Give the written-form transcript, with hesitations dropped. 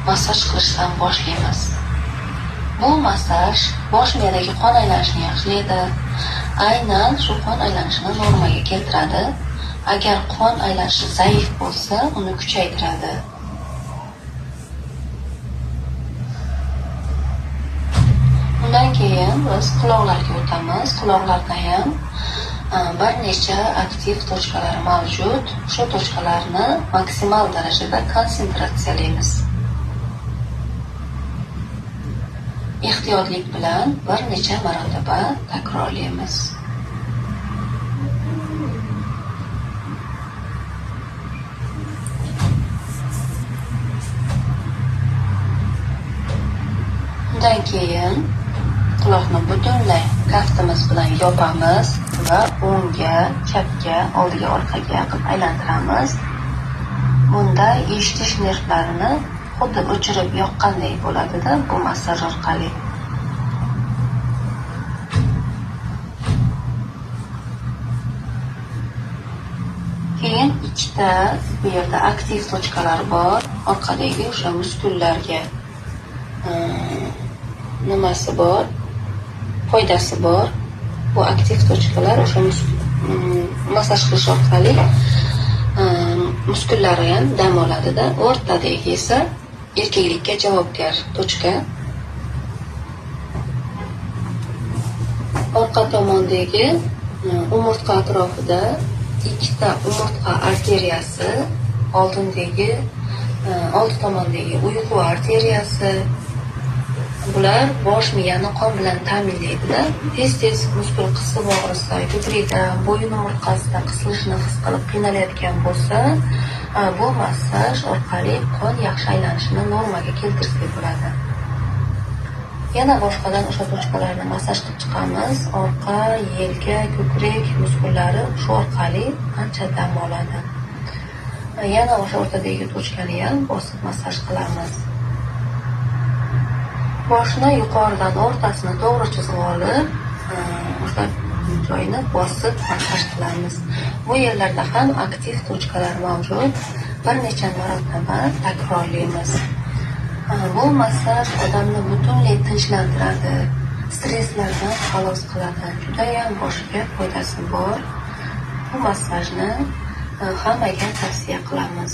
massaj qilishdan boshlaymiz. Bu massaj bosh miyadagi qon aylanishini yaxshilaydi. Aynan shu qon aylanishini normaga keltiradi. Agar qon aylanishi zaif bo'lsa, uni kuchaytiradi. Undan keyin biz quloqlarga o'tamiz. Quloqlarda ham bir necha aktiv tochkalar mavjud. Shu tochkalarni maksimal darajada konsentratsiyalaymiz. Ehtiyotlik bilan bir necha marotaba takrorlaymiz. Undan keyin quloqni butunlay kaftimiz bilan yopamiz va o'ngga, chapga, oldiga, orqaga qilib aylantiramiz. Bunda eshitish nervlarini xuddi o'chirib yoqqanday bo'ladida bu massaj orqali. Keyin ikkita bu yerda aktiv tochkalar bor. Orqadagi o'sha muskullarga nimasi bor, foydasi bor. Bu aktiv tochkalar o'sha massaj qilish orqali muskullari ham dam oladida. O'rtadagi esa erkaklikka javobgar tochka. Orqa tomondagi umurtqa atrofida ikkita umurtqa arteriyasi, oldindagi oldi tomondagi uyqu arteriyasi, bular bosh miyani qon bilan ta'minlaydida. Tez-tez muskul qisib og'risa, ko'krakda, bo'yin umurtqasida qisilishini his qilib qiynalayotgan bo'lsa, bu massaj orqali qon yaxshi aylanishini normaga keltirsak bo'ladi. Yana boshqadan o'sha tochkalarni massaj qilib chiqamiz. Orqa, yelka, ko'krak muskullari shu orqali ancha dam oladi. Yana o'sha o'rtadagi tochkani ham bosib massaj qilamiz. Boshni yuqoridan o'rtasini to'g'ri chizib olib, o'sha joyini bosib massaj qilamiz. Bu yerlarda ham aktiv tochkalar mavjud. Bir necha marotaba takrorlaymiz. Bu massaj odamni butunlay tinchlantiradi, stresslardan xalos qiladi. Juda ham boshga foydasi bor. Bu massajni hammaga tavsiya qilamiz.